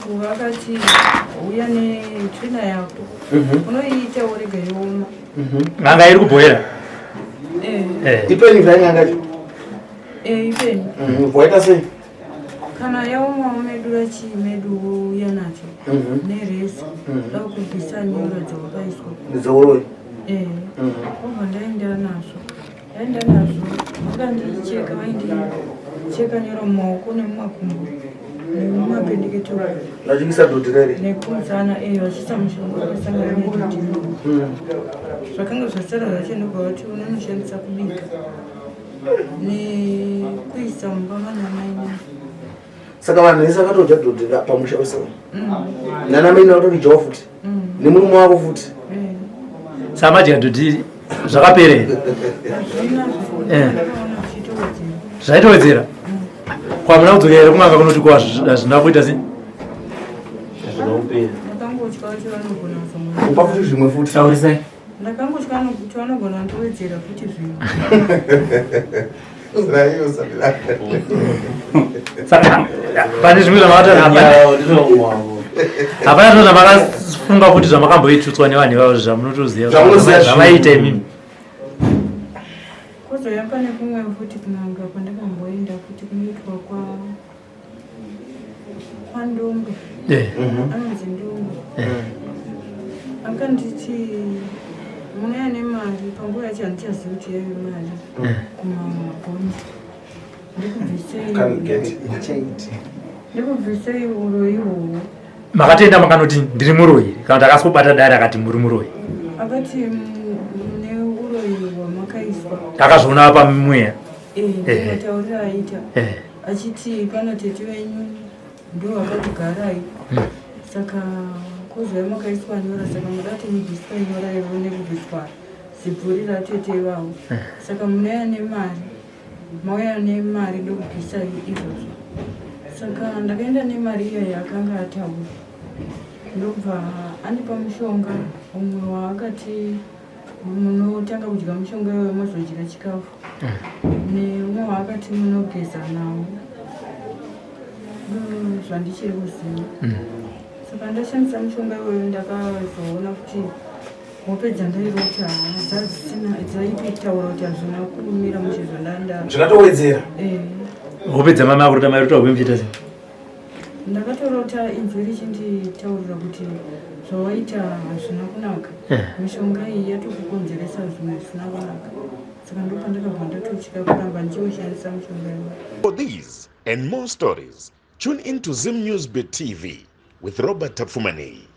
Vakati uya netsvina yako, unoiita worega yooma. N'anga iri kubhoera. Eh. Ipenyu zvainyanga cho? Eh, ipenyu. Waita sei? Kana yaoma, umedura chimedu, wouya nacho nereza da kubvisa nyora dzawakaiswa. Ndidzouroi? Eh, obva ndaenda nazvo, ndaenda nazvo, vakandicheka, vaindicheka nyora mumaoko nemumakumbo nemumapendekete. Vachikisa dhodhi rere? Nekumusana, eh, vachiisa mushonga wakasangana nedhodhi. Zvakanga zvasara zvacho ndobva vati unonoshandisa kubika nekuisa mumba manamaina. Saka vanhu vese vakatodya dhodhi pamusha wese, nana maina vatoridyawo futi, nemurume wavo futi? Samadya dhodhi, zvakapera here? Hazvina. Ndakaona zvichitowedzera. Zvaitowedzera. Kwamuna kudzokera here kun'anga kunoti kwa hazvina kuita sei? Ndakangotya kuti vanogona kuzomwe Kupa futi zvimwe futi. Taurisai. Ndakangotya kuti vanogona kundowedzera futi zvimwe. Saka pane zvimwe zvamakatora, hapana zvimwe zvamakafunga kuti zvamakamboitutswa nevanhu ivavo zvamunotoziva? Zvamunoziva. Zvamaiita imimi. Kozouya pane kumwe futi kun'anga kwandakamboenda futi, kunoitwa kwaNdombe. Anonzi Ndombe. Akanditi munouya nemari, panguva yacho handichazivi kuti yaive mari, kumabhonzi, ndikubvisei. Can't get. Ndikubvisei uroyi ihwohwo. Makatoenda makanoti ndiri muroyi, kana kuti akasingobata dare akati muri muroyi? Akati mune uroyi hwamakaiswa. Akazviona pamweya? Matauriro aita achiti pana tete venyu ndo vakakugarai, saka kozouya makaiswa nyora, saka muda kuti mubviswa nyora ivo nekubviswa zibvuri ratete ivavo, saka munouya nemari, mauya nemari ndokubvisa izvozvo. Saka ndakaenda nemari iya yaakanga ataura, ndobva andipa mushonga umwe waakati munotanga kudya mushonga iwoyo, mozodya chikafu, neumwe waakati munogeza nawo. Ndo zvandichiri kuziva. Saka ndashandisa mushonga iwoyo, ndakazoona kuti hope dzandairota dzadzisina, dzaitotaura kuti hazvina kumira mushe zvandanda. Zvakatowedzera. Eh. Hope dzamama akurota, mairota hope muchiita sei? Ndakatorota inzwi richinditaurira kuti zvawaita hazvina kunaka, mishonga iyi yatokukonzeresa zvimwe zvisina kunaka. Saka ndopandakabva ndatotya kuramba ndichiushandisa mushonga iwoyo. For these and more stories, tune in to Zim News Bit TV with Robert Tafumani.